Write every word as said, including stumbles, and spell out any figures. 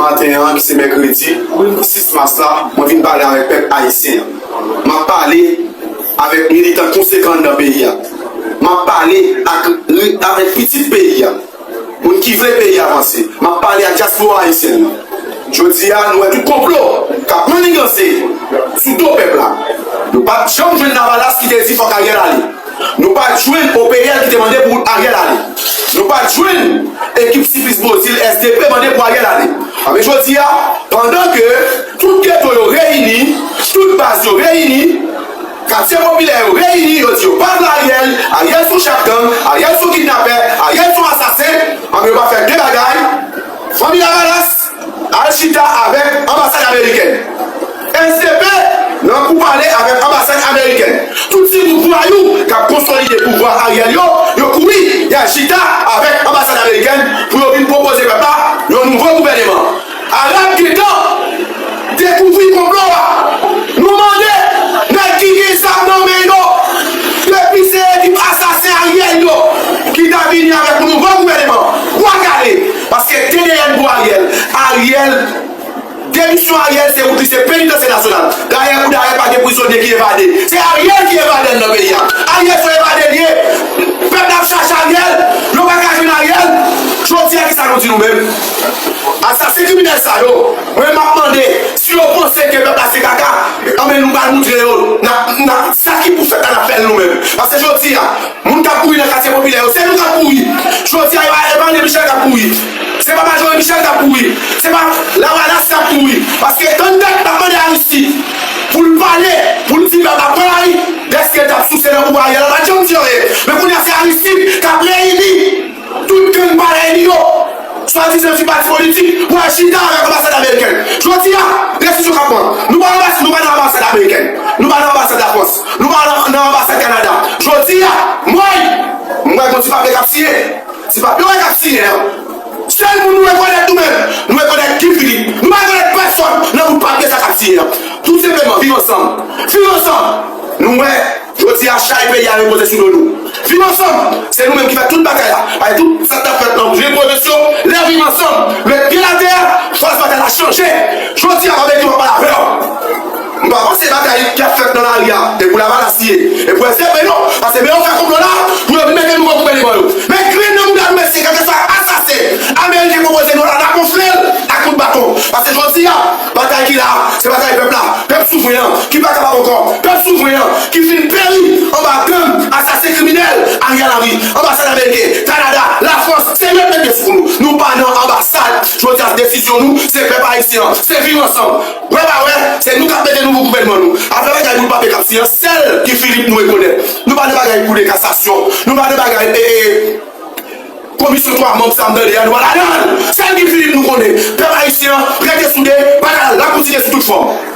Maten an, ki se mèkredi sis mas la, mwen vin pale avèk pèp ayisyen an. M ap pale avèk militan konsekan anndan peyi a. M ap pale ak, avèk pitit peyi a. Moun ki vle peyi a vanse. M ap pale ak dyaspora ayisyèn nan. Jodi a, nou wè tout konplo k ap manniganse sou do pèp la. Nou pa t janm jwenn Lavalas ki te di fòk Ariel ale. Nou pa t jwenn O P L ki te mande pou Ariel ale. Nou pa t jwenn ekip Siplis Bozil S D P mande pou Ariel ale. Anben jodi a, pandan ke tout geto yo reyini, tout baz yo reyini, katye popilè yo reyini, yo di yo pa vle Ariel, Ariel sou chèf gang, Ariel sou kidnapè, Ariel sou asasen, anben yo pa fè de bagay. Fanmi Lavalas al chita avèk anbasad amerikèn. S D P nan kou pale avèk anbasad amerikèn. Tout ti gwoup vwayou k ap konsolide pouvwa Ariel yo, yo kouri, y al chita avèk anbasad amerikèn pou yo vin pwopoze pèp la yon nouvo gouvèneman. Arab gentan dekouvri konplo a. Nou mande nèg ki gen zam nan men yo, depi se ekip asasen Ariel yo ki ta vini avèk yon nouvo gouvèneman, bwa kale. Paske T D N pou Ariel. Ariel, demisyon Ariel se wout li, se penitansye nasyonal. Dayè pou dayè pa gen prizonye ki evade. Se Ariel ki evade anndan peyi a. Ariel se yon evade li ye. Pèp la ap chache Ariel. Yo pa ka jwenn Ariel. Jodi a kisa nou di nou menm? Asasen kriminèl sa yo, mwen m ap mande, si yo panse ke pèp la se kaka, anben nou pral moutre yo, n ap, n ap, sa ki pou fèt la n ap fè l nou menm. Paske jodi a, moun k ap kouri nan katye popilè yo, se nou k ap kouri. Jodi a, e pa, e pa André Michel k ap kouri. Se pa Majorie Michel k ap kouri. Se pa Lavalas k ap kouri. Paske tann dat n ap mande Aristide pou l pale, pou l di pèp la pran lari, dèske l t ap souse nan pouvwa Ariel la, pa t janm di anyen. Men kounye a, se Aristide k ap reyini tout gang parèy li yo, swadizan ti pati politik, pou al chita avèk anbasad amerikèn. Jodi a, desizyon k ap pran. Nou pa anbas-, nou pa nan anbasad amerikèn. Nou pa nan anbasad Lafrans. Nou pa nan, nan anbasad Kanada. Jodi a, mwen, mwen gon ti papye k ap siyen. Ti papye wè k ap siyen an. Sèl moun nou rekonèt nou menm, nou rekonèt Guy Philippe. Nou pa rekonèt pèsòn nan bout papye sa k ap siyen an. Tou senpleman, viv ansanm. Viv ansanm. Nou wè, jodi a, chay peyi a repoze sou do nou. Viv ansanm, se nou menm ki fè tout bagay la. Ay, tout sa k ap fèt nan repoze sou lè viv ansanm. Met pye atè, fòs batay la chanje. Jodi a, pa mete w ap pale avè w. M pa panse batay ki ap fèt nan lari a, e pou Lavalas li ye, e pou S D P non, paske men yo fè konplo la, pou yo vin mete nouvo gouvèneman yo. Men grenn nan mouda nou, mesye, kèlkeswa asasen ameriken pwopoze nou la, n ap wonfle l ak kout baton. Paske jodi a, batay ki la, se batay pèp la, pèp souvren an, ki pa kapab ankò, pèp souvren an, ki fin peri anba gang, asasen kriminèl, Ariel Henry, anbasad ameriken, Kanada, Lafrans, se yo k met pye sou nou. Nou pa nan anbasad, jodi a, desizyon nou, se pèp ayisyen an, se viv ansanm. Wè pa wè, se nou k ap mete nouvo gouvènman nou. Afè bagay bout papye k ap siyen an, sèl Guy Philippe nou rekonèt. Nou pa nan bagay kou de kasasyon. Nou pa nan bagay, e, e, komisyon twa manm sa m tande a, nou pa ladan l. Sèl Guy Philippe nou konnen. Pèp ayisyen an, rete soude, pa nan lakoutine sou tout fòm.